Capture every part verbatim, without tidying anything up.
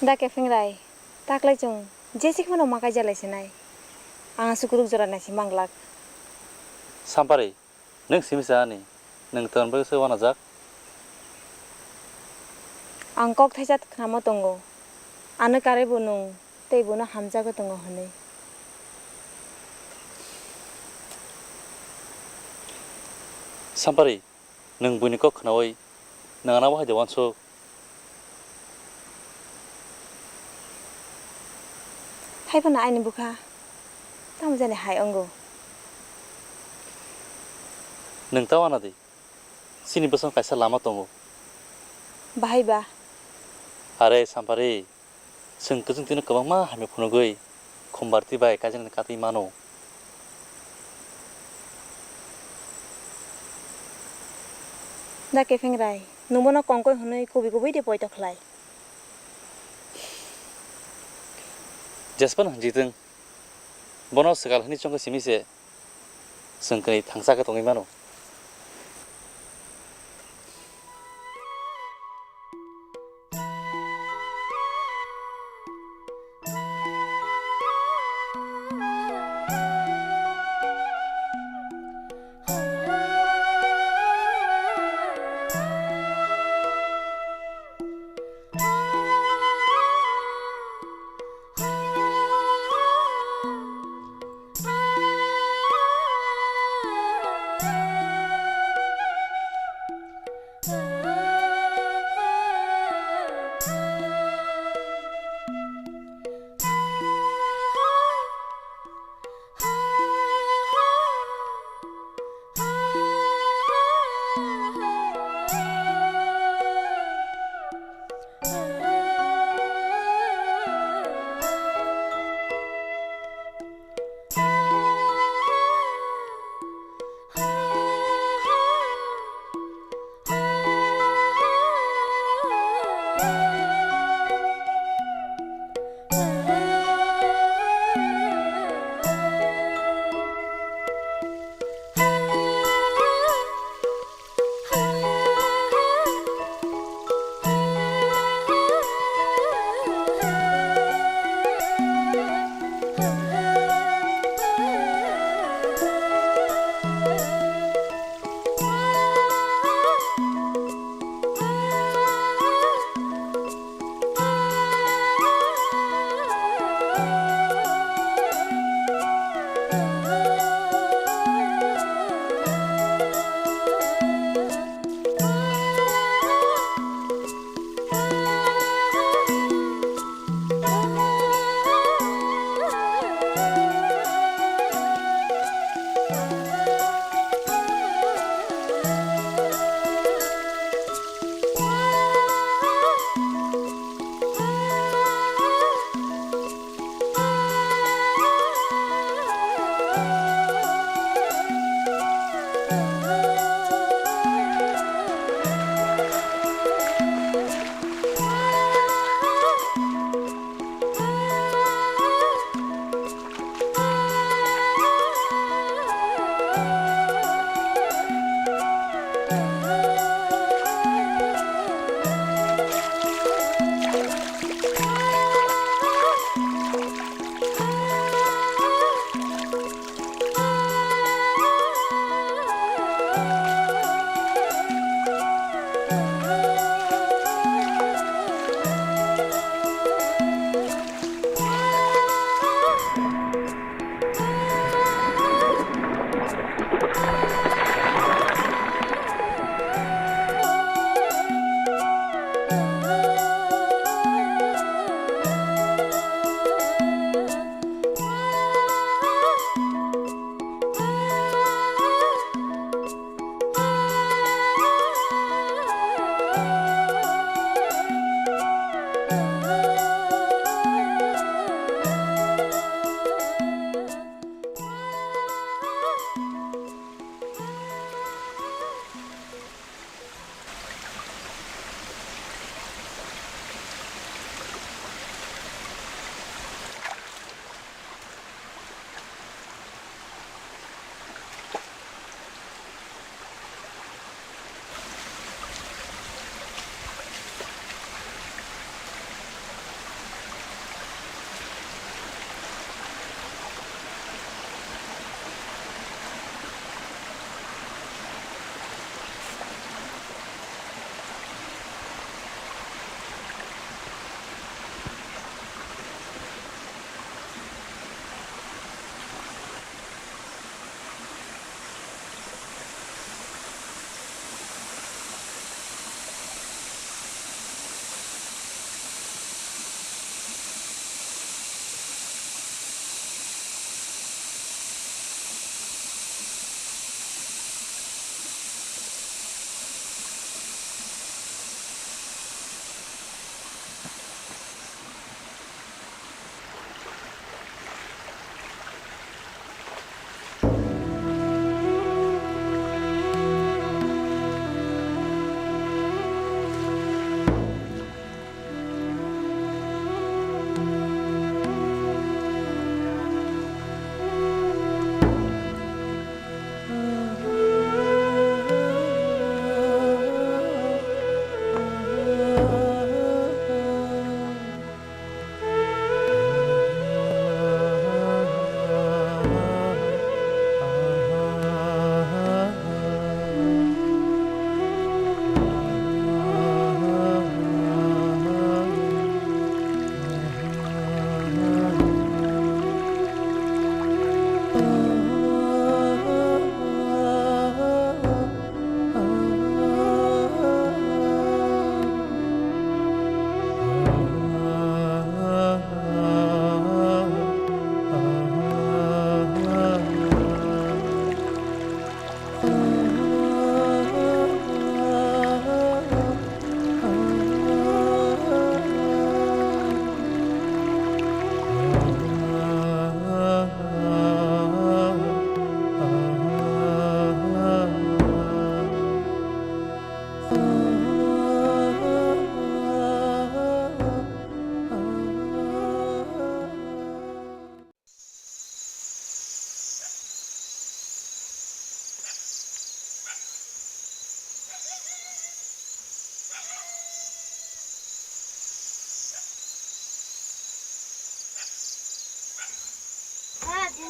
Da Kefengrai, taklai chwng jesi kheno ma kaija lai sinai. Ang sukuruk jora nai si manglak. Sampari, nwng simi sa ani, nwng ton bai se wanajak? Ang kok thaisa khnamo tongo. Ano karwi bo nwng tei bono hamjagwi tongo hwnwi. Sampari, nwng buini kok khnaui nwng ano bahai de wansuk? Hai phano aini bwkha tamo jani hai wngo. Nwng ta wana di, chini bwskango kaisa lama tongo. Bahai ba? Are Sampari, chwng kwchwng tino kwbangma hamya phunugwi Khumbarti bai kaijaknani katwi mano. Da Kefengrai, nwng bono kongkoi hwnwi kubui kubui de poito khlai. Jespan hwnjitwng, bono swkal hwnwi chongkha simi se chwng kwnwi thangsa khe tongwi mano.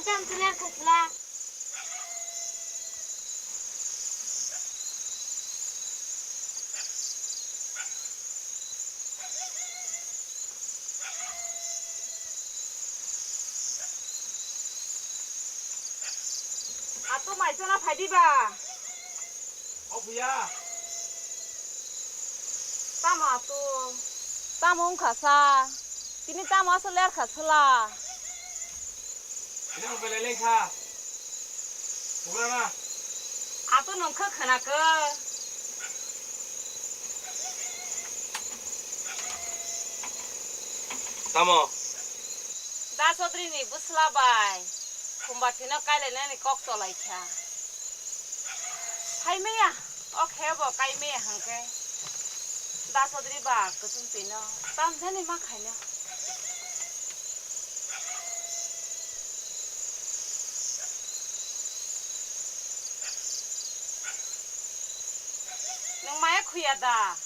Tam tular khasla. Atu mai chana phaidi ba. O phuya. Tamo atu. Tamo wngkha sa. Tini tamo aswk ler kha sla. Tini ang belai lengkha. Bugra na. Atu nungkha khana khe. Tamo. Da Chaudhary ni bwsla bai. Khumbathino kailainani kok cholaikha. Phaimaya, o khe bo kaimaya hwnkhe. Da Chaudhary ba kwchwng twino tamjani ma khaino. Nwng maya khuya da?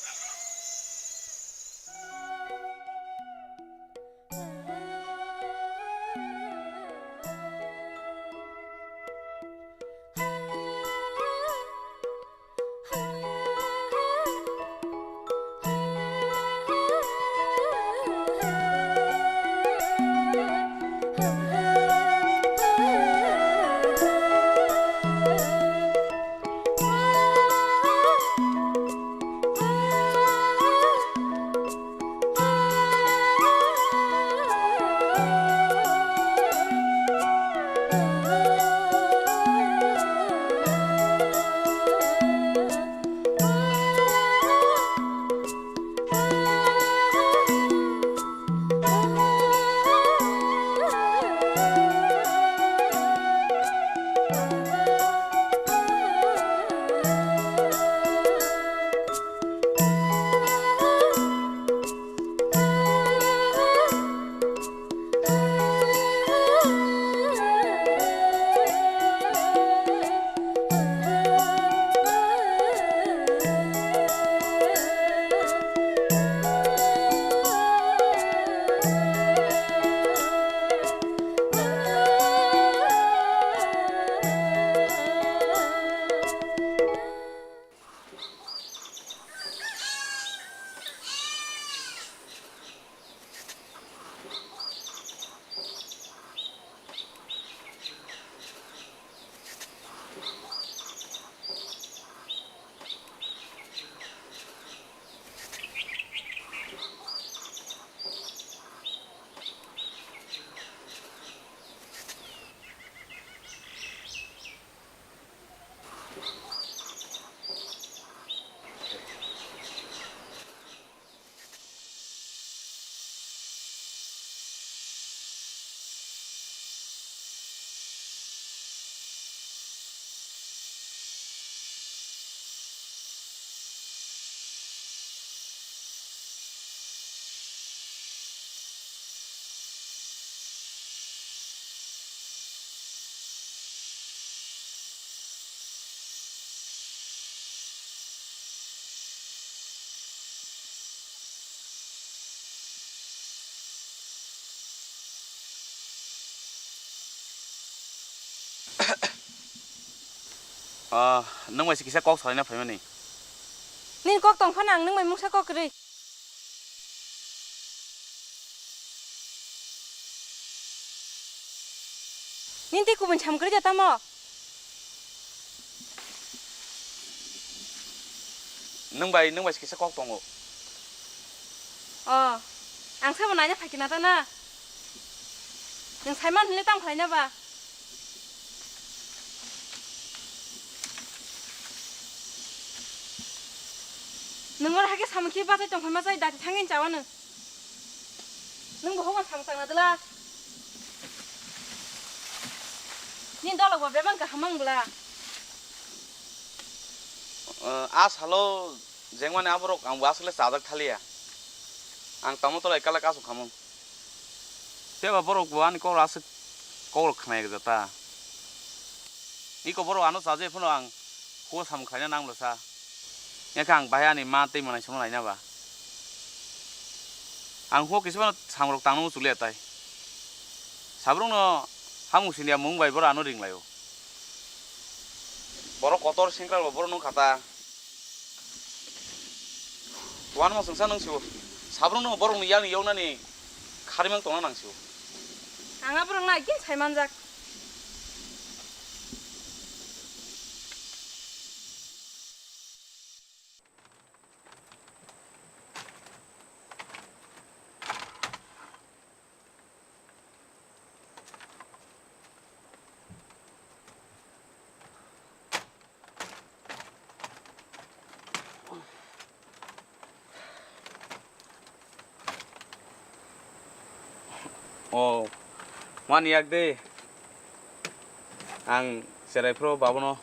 Ah, nwng bai se kisa kok salaina phaimani. Nini kok tong phano ang nwng bai mungsa kok kwrwi. Nini tei kubun sam kwrwi da tamo? Nwng bai, nwng bai se kisa kok tongo. Oh, ang sabo naina phaikhe na ta na? Nwng saiman hwnle tamo khlaina ba? Nwng oro hakhe samung khe bachai tongphai ma chai dati thangwi chawa nwng. Nwng bo hokon samung changna dwla. Nini dolok bo bebak kaham mang bwla. A salo jengmani aborok ang bo aswkle chajak thaliya. Ang tamo tolai kala kasu khamung. Tei ba borok bo ani kok aswk kok rok khna ya ta. Iko borok ano chaje phano ang kho samung khlaina nanglo sa. Yakhe ang bahai ani ma tei manai sono laina ba. Ang ho kisa phano samung rok tangno muchukliya tai. Sabrung no Hamung siniya mung bai boro ano ringlaio. Borok kotor sengkrak bo boro nung kha ta. Wanma chwngsa nung sio. Sabrung no borok ni yang yoknani kharimang tongna nang sio. Ang aborok nai kin sai manjak. O, mani yak de. Ang cherai phuru babono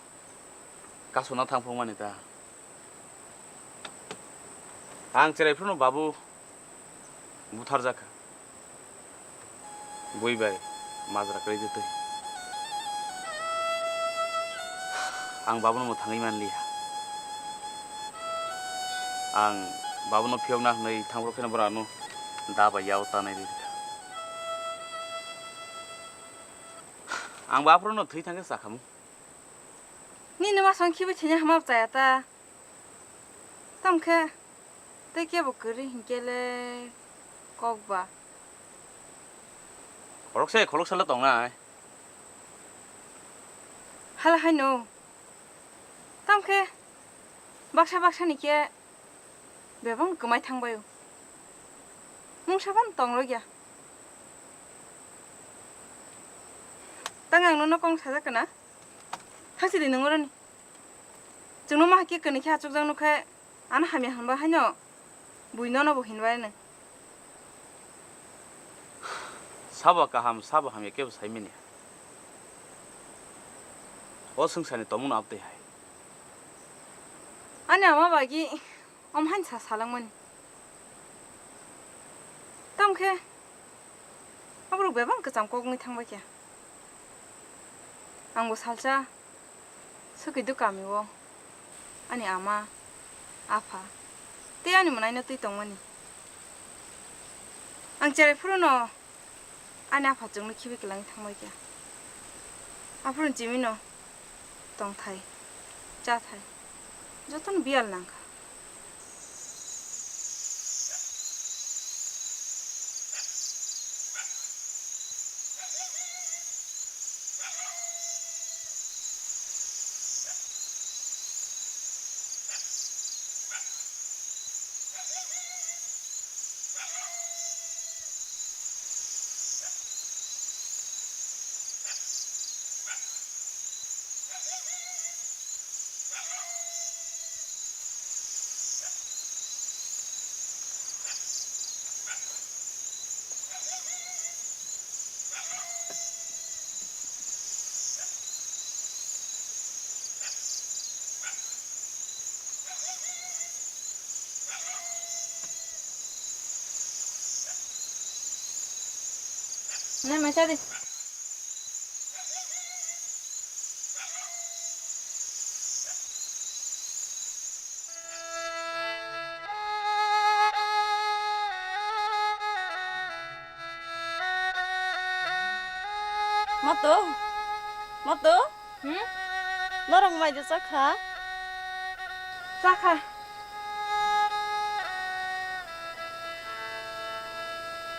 kasuna thang phung mani ta. Ang cherai phuru no babu butharjak kha. Bui bai majra kwrwi de twi. Ang babono mwthangwi manliya. Ang babono phiyokna hwnwi thangphuru kheno borano da bai yao tanai rwkha. Ang bo aphuru no thwi thangkhe chakhamu. Nini masong khibi thwinya hama chaya ta. Tamo khe tei kebo kwrwi hinkhe le kok ba. Khorokse khoroksa le tongnai. Hala haino. Tamo khe baksa baksa ni khe bebak kwmai thang bai o. Mungsa phano tong rwkya. Tang ang nono kok sajak kana? Thangsi di nung oroni. Chwngno ma hakhe kwnwi khe achukjak nuk khe ano hamya hwnba haino bui nono bo hinbai nw. Sabo kaham, sabo hamya kebo sai manya. O swngcharni tongmungno abtwi hai. Ani ama bagi om haino sa salangmani. Tamo khe aborok bebak kwcham kok wngwi thang bai kha. Ang bo salsa Swkaidu kamio ani ama, apha tei ani mwnaino twi tongmani. Ang cherai phuru no ani apha chwngno khibi kwlangwi thang bai kha. Aphuru chimino tongthai, chathai jotono biyal nang kha. Nai mai cha di. Mato, mato. Hmm? Norok mai de chakha? Chakha.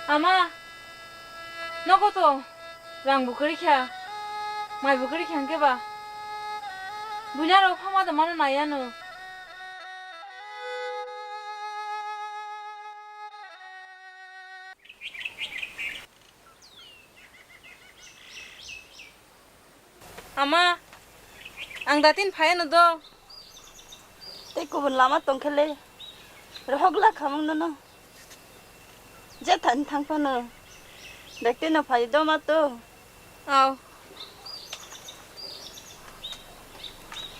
Ama, nogo to rang bo kwrwi kha, mai bo kwrwi kha hwnkhe ba. Buina rok phama da mano nai ano. Ama, ang datin phaiano do. Tei kubun lama tongkhele, rohok la khamung nono. Je thani thang phano, bekti no phai do ma to. Aw.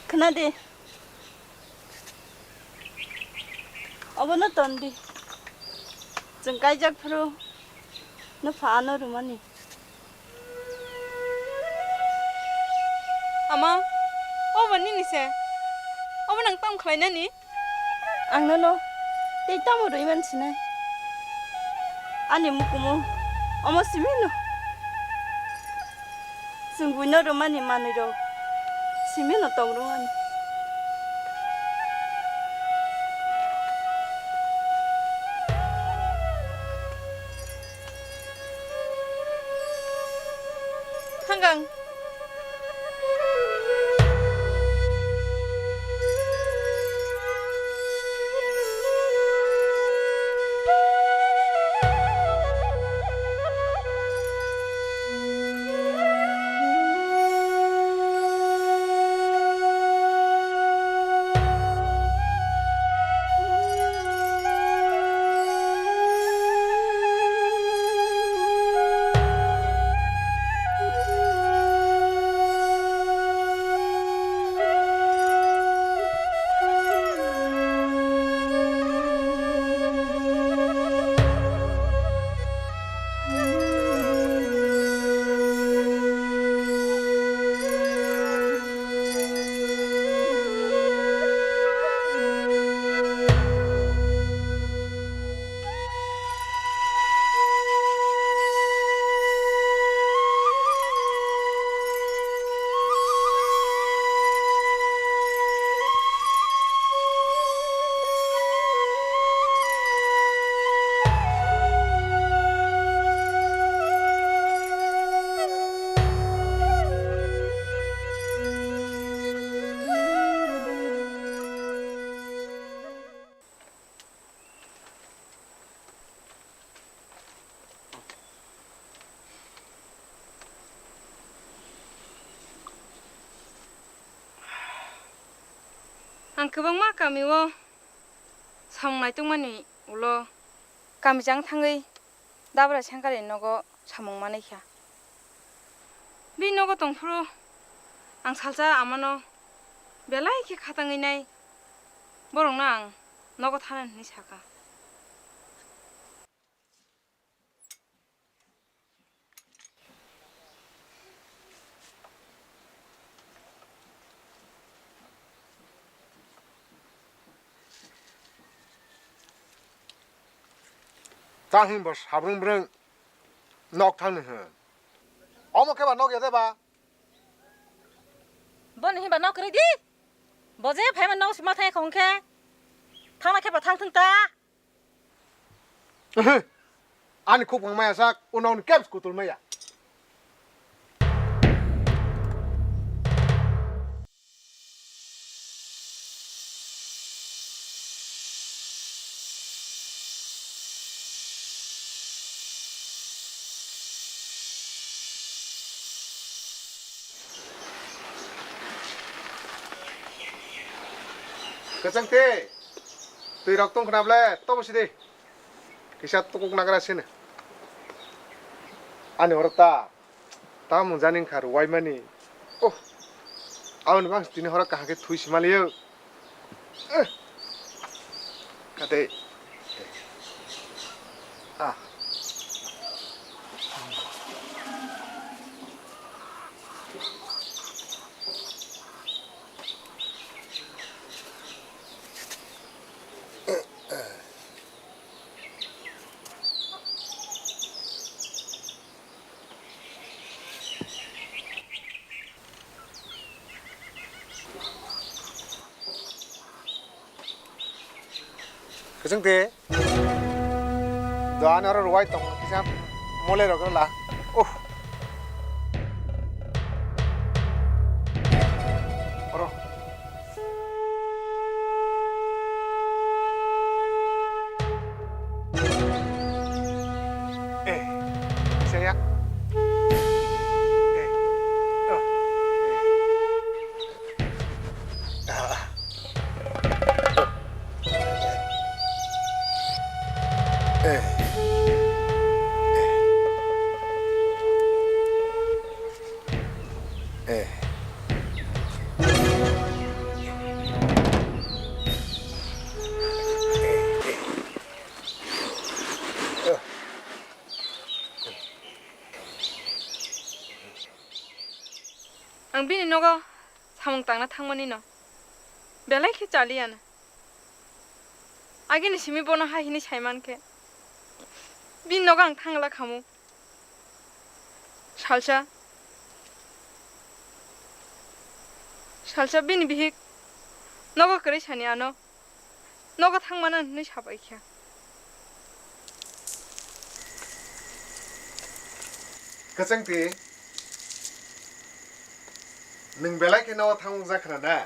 Khna di. Obono ton di. Chwng kaijak phuru no pha ano rwmani. Ama, obo nini se? Obo nang tamo khlainani? Ang nono tei tamo rwi man sinai? Ani mukumu omo simi no. Chwng buino rwmani manwirok simino tong rwmani. Thang ang. Ang kwbangma kami o samung naitokmani ulo kami jang thangwi Dabra Sengkar ni nogo samung manwi kha. Bini nogo tongphuru ang salsa amano belai khe khatangwi nai, borokno ang nogo thana hinwi sakha. Ta hwnba sabrung brung nok thangni hwn. Omo khe ba nok ya de ba? Boni hinba nok kwrwi di. Bo je phaima nok sima thai khong khe. Thangna khe ba thang thung ta. Ehe. Ani khuk phang maya sak, uno un keps kutul maya. Kwchang twi, twi rok tong khna ble, tobo sidi. Kisa tukuk nagra sini. Ani oro ta, ta mung jani wngkha rwai mani. Oh, aboni bang tini horo kaham khe thui si maliyo. Eh. Kate. Ah. Kwchwng de. Do ani oro rwai tong kisa mole rok la. Oh. Oro. Eh, saya. Eh, oh, eh. Ah. Eh. Eh. Eh. Ang bini nogo samung tangna thangmani no belai khe chaliya na. Agini simi bono hai hini sai mankhe bini nogo ang thangla khamu. Salsa Salsa bini bihik nogo kwrwi sani ano nogo thangmano hinwi sabai kha. Kwchwngtwi, nwng belai khe nogo thangmung jak khna na?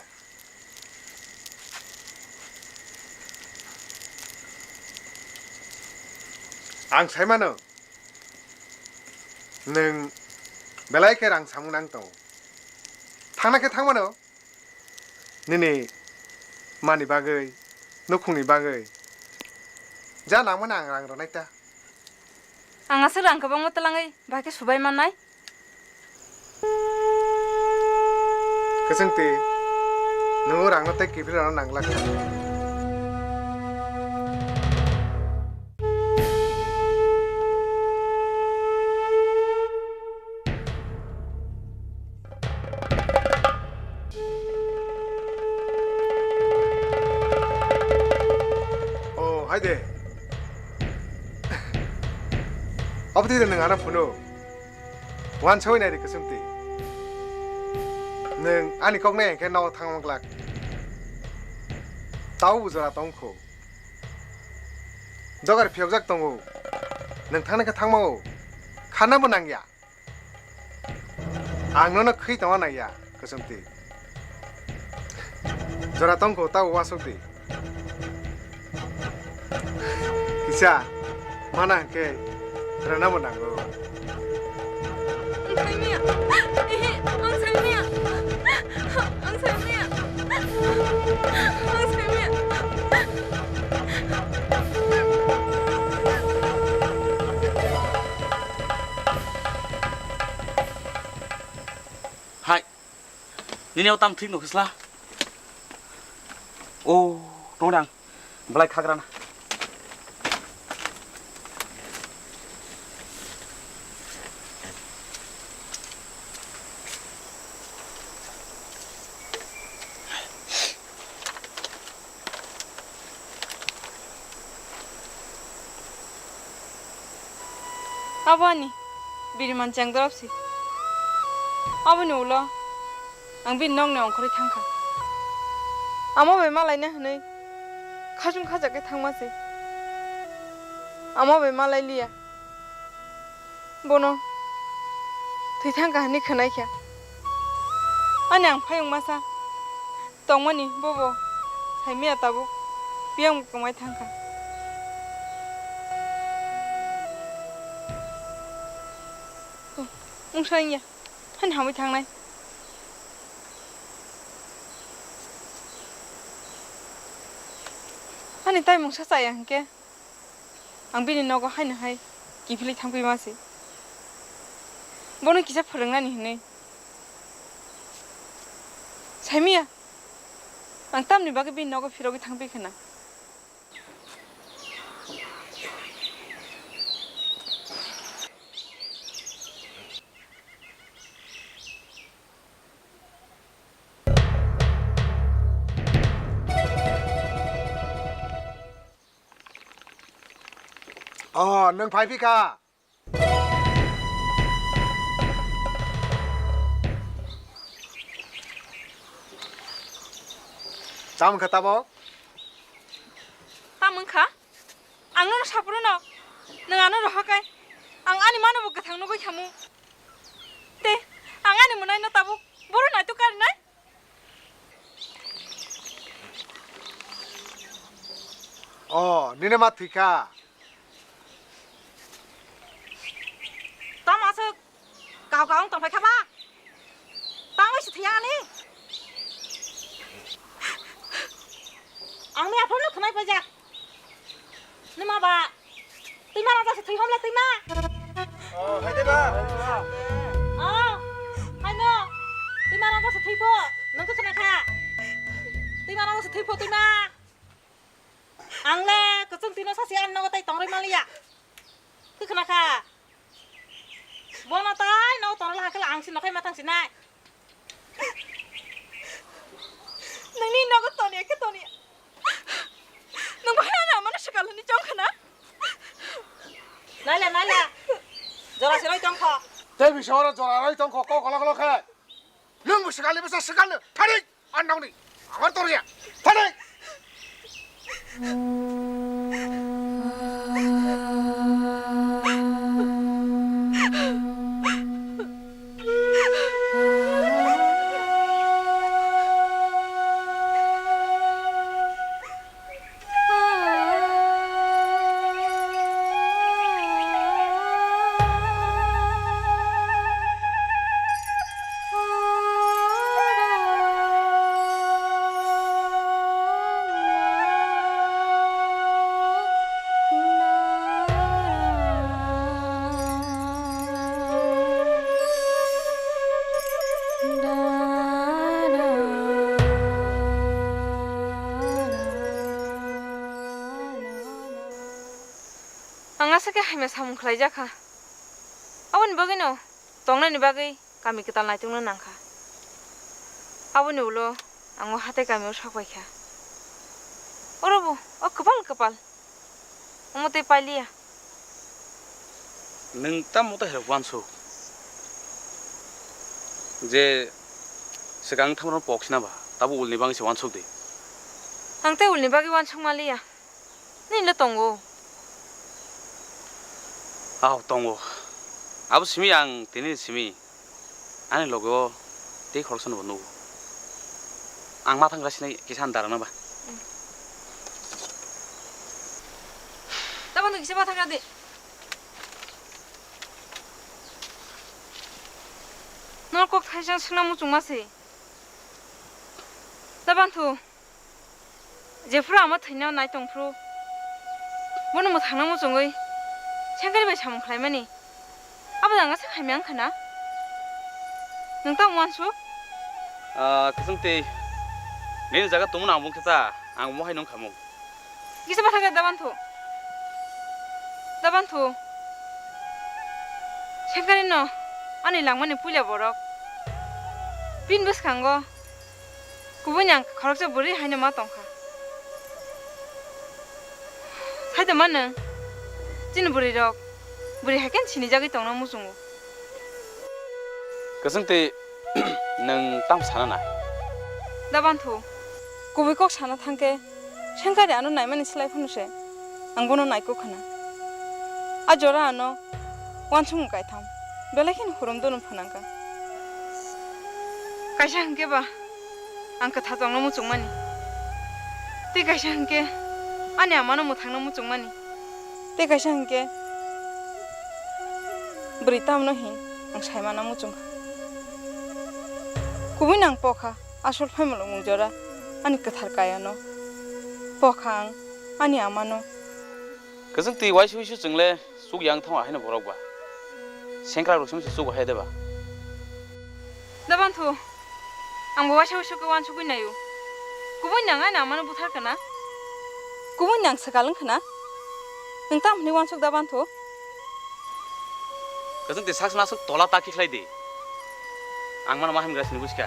Ang sai mano, nwng belai khe rang samung nang tongo. Thangna khe thang mano, nini mani bagwi, nukhungni bagwi. Ja nangmani ang rang rwnai ta. Ang aswk rang kwbangma twlangwi bahai khe subai mannai. Kwchwngtwi, nwng o rangno tei kiphilrano nang glak kha. Oh, hai de. Abo twi de nwng ano phunu. Uansugwi nai di, Kwchwngtwi. Nwng ani kok nai hwnkhe nogo thangma glak. Tau bo jora tong kho. Dogar phiyokjak tongo. Nwng thangna khe thangma o. Kharna bo nangya. Ang nono khwi tongna nangya, Kwchwngtwi. Jora tong kho, tabo uansuk di. Kisa, mana hwnkhe rwna bo nango. Ang sai maya. Ehe, ang sai maya. Ang sai maya. Ang sai maya. Hai. Nini o tam thik no khisla. O, tong dang. Belai khagra na. Abo ani biriman chengdorop si. Aboni ulo ang bini nokni ongkhorwi thangkha. Amo bai malaina hwnwi khachung khajak khe thangma se. Amo bai malai liya. Bono thwi thangkha hwnwi khwnai kha. Ani ang phayung masa tongmani bobo saimaya tabuk biyang bo kwmai thangkha. Mungsa wngya, hani hamwi thangnai. Ani tai mungsa chaya hwnkhe, ang bini nogo haino hai kiphilwi thangphi ma se. Bono kisa phwrwngnani hwnwi. Saimaya, ang tamni bagwi bini nogo phirogwi thangphi khna. Oh, nwng phai phi kha? Tamo wngkha tamo? Tamo wngkha? Ang nono saphuru no, nwng ano rohor kai. Ang ani mano bo kwthang nugwi khamu. Te, ang ani mwnaino tabuk bohrok naituk karinai? Oh, nini ma thwikha? Tamo aswk kau kau wng tongphai kha ba? Tamo se thwiya ani? Ang ni aphano khwnai paijak. Nima ba? Twima raja se thwi homle twima. Oh, hai de ba. Oh, hai no. Twima raja se thwi pho. Nang khe khna kha. Twima raja se thwi pho twima. Ang le kwchwng twi no sasi ani nogo tai tong rwi man liya. Khe khna kha. Bono tai no tong rwla hakhe ang si nokhai ma thang sinai. Nangni nogo toniya khe toniya. Nwng bo hai ano swkal hwnwi chong khna? Naila, naila. Jora se roi tong kho. Tei bisa oro jora roi tong kho, kok kolok kolok khe. Nwng bo swkal ni bwsa swkal no. Thari. Nokni. Amar tor ya. Thani. Ang aswk khe hamya samung khlaijak kha. Aboni bagwino tongnaini bagwi kami kwtal naitukna nang kha. Aboni ulo ang o hatai kamio sok pai kha. Oro bo o kwpal kwpal. Omo tei pailiya. Nwng tamo tei hai rok uansuk? Je swkang thamrok pok sina ba, tabo ulni bagwi se uansuk di. Ang tei ulni bagwi uansuk maliya. Nini le tongo? Ao, tongo. Abo simi ang tini simi. Ani logo tei khoroksa no bo nugo. Ang ma thangra sinai kisa ani dara no ba. Tabang kisa ma thangra di. Nor kok thaisang singna muchung ma se. Tabang thu. Jephuru ama thwino nai tongphuru, bono mwthangna muchungwi Sengkari bai samung khlaimani. Abo jang aswk hamya wngkha na? Nwng tamo uansuk? Ah, kwchwng tei nini jaga tongmano ang bung khe ta, ang omo hai nung khamung. Kisa bathakhe Dabanthu. Dabanthu. Sengkarino ani langmani puila borok. Bini bwskango kubui nang khoroksa bwrwi haino ma tongkha. Saida ma nwng chini bwrwirok bwrwi hai khe sinijagwi tongna muchungo. Kwchwng tei nwng tamo sana na? Dabanthu, kubui kok sana thangkhe Sengkari ano naimani slai phano se ang bono naikuk khna. A jora ano uansukmung kaitham, belai kheno hurom dono phanangkha. Kaisa hwnkhe ba ang kwthar tongna muchungmani, tei kaisa hwnkhe ani amano mwthangna muchungmani, tei kaisa hwnkhe bwrwi tamno hin ang saimana muchungkha. Kubui nang pokha asol phaimalo mung jora ani kwthar kayano pokha ang ani amano. Kwchwng twi waisa waisa chwngle chuk yang thangma haino borok ba. Sengkrak rok sumse chuk hai de ba. Dabanthu, ang bo waisa waisa khe uansugwi naio. Kubui nang ani amano buthar kana? Kubui nang swkal wng khna? Nwng tamo hwnwi uansuk Dabanthu? Kwchwng twi sak sna aswk tola ta khe khlai di. Ang mano ma hamya sini buskha.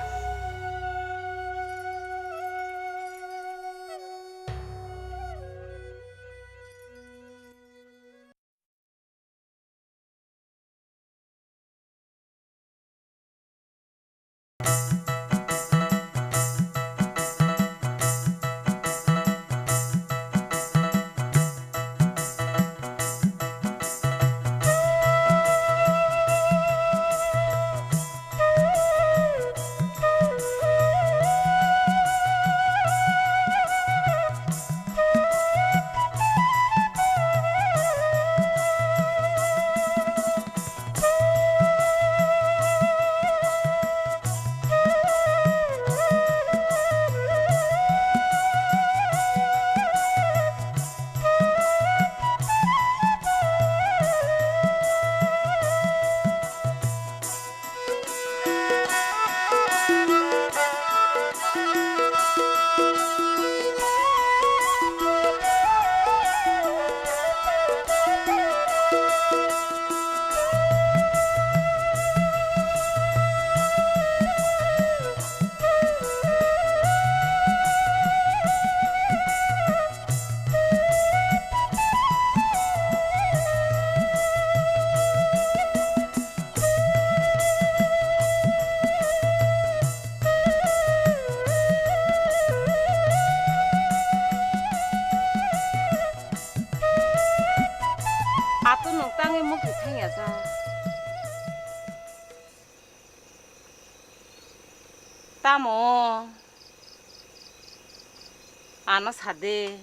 Ano sa de.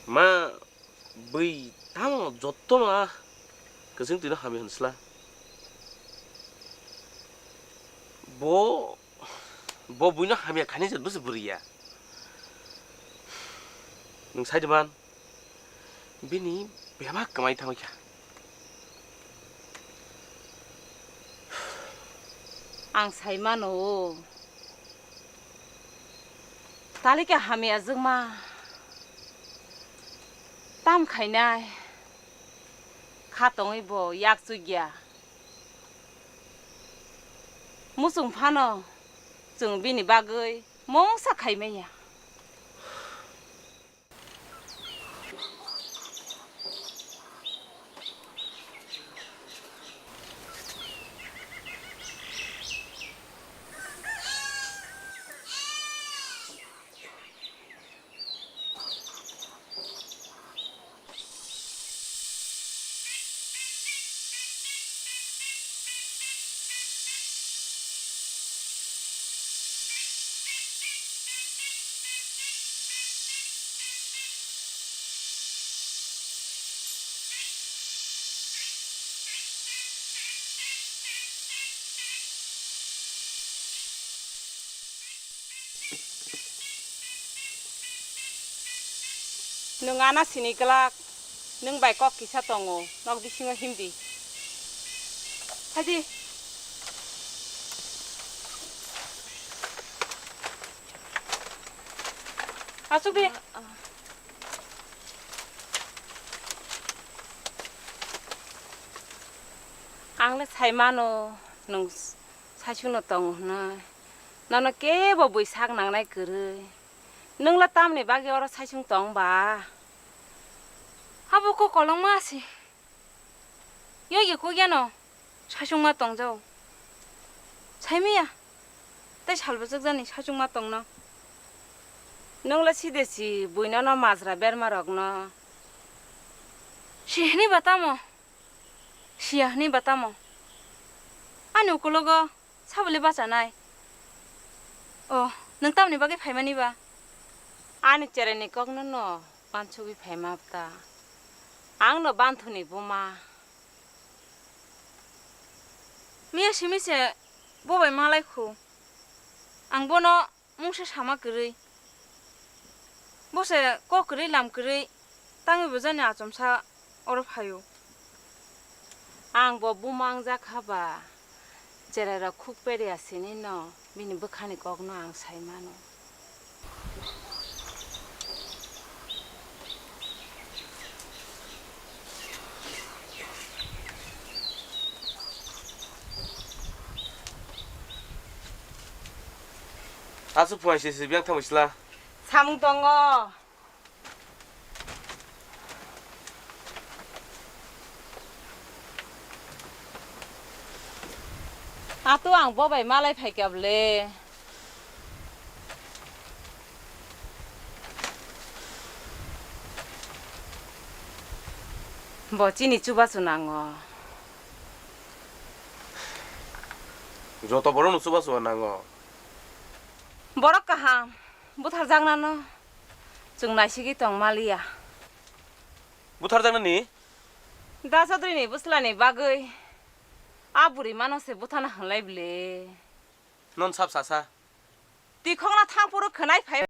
Ma, bui tamo jotto no a kwchwng twino hamya hwn sla. Bo, bo buino hamya khaini je bwswk bwrwi ya. Nwng sai de man, bini bebak kwmai thangwi kha. Ang sai mano, o talika hamya jwkma tam khainai kha tongwi bo yak chukya. Muchung phano chwng bini bagwi mungsa khai manya. Nwng ano sini glak, nwng bai kok kisa tongo, nok bisingo himdi. Phaidi. Asuk di. Ang le sai mano, nwng saichung no tongo hwnwi. Nono kebo bui sak nangnai kwrwi. Nwng le tamni bagwi oro saichung tong ba? Abo kok kolokma se. Yogi kok yano saichung ma tong jao. Sai maya. Tei sal bwchwk jani saichung ma tong no. Nwng le side si bui nono majra berma rok no. Si hwnwi ba tamo? Siya hwnwi ba tamo? Ani ukulogo sabole bachanai. O, nwng tamni bagwi phaimani ba? Ani cheraini kokno no bansugwi phaima ta. Ang no banthuni buma. Miya simi se bo bai malai khu. Ang bono mungsa sama kwrwi. Bo se kok kwrwi lam kwrwi tangwi bo jani achomsa oro phaio. Ang bo buma wngjak kha ba, cherairok khuk peri asini no bini bwkhani kokno ang sai mano. Aswk phuaise se biyang thangwi sla. Samung tongo. Ato ang bo bai malai phaikha bwle. Bo chini chubachu nango. Joto borokno chubachu nango. Borok kaham, butharjaknano chwng naisigwi tong maliya. Butharjaknani? Da Chaudhary ni bwslani bagwi a bwrwi mano se buthana hwnlai bwle. Non sap sasa. Twi khokna thang phuru khwnai phai.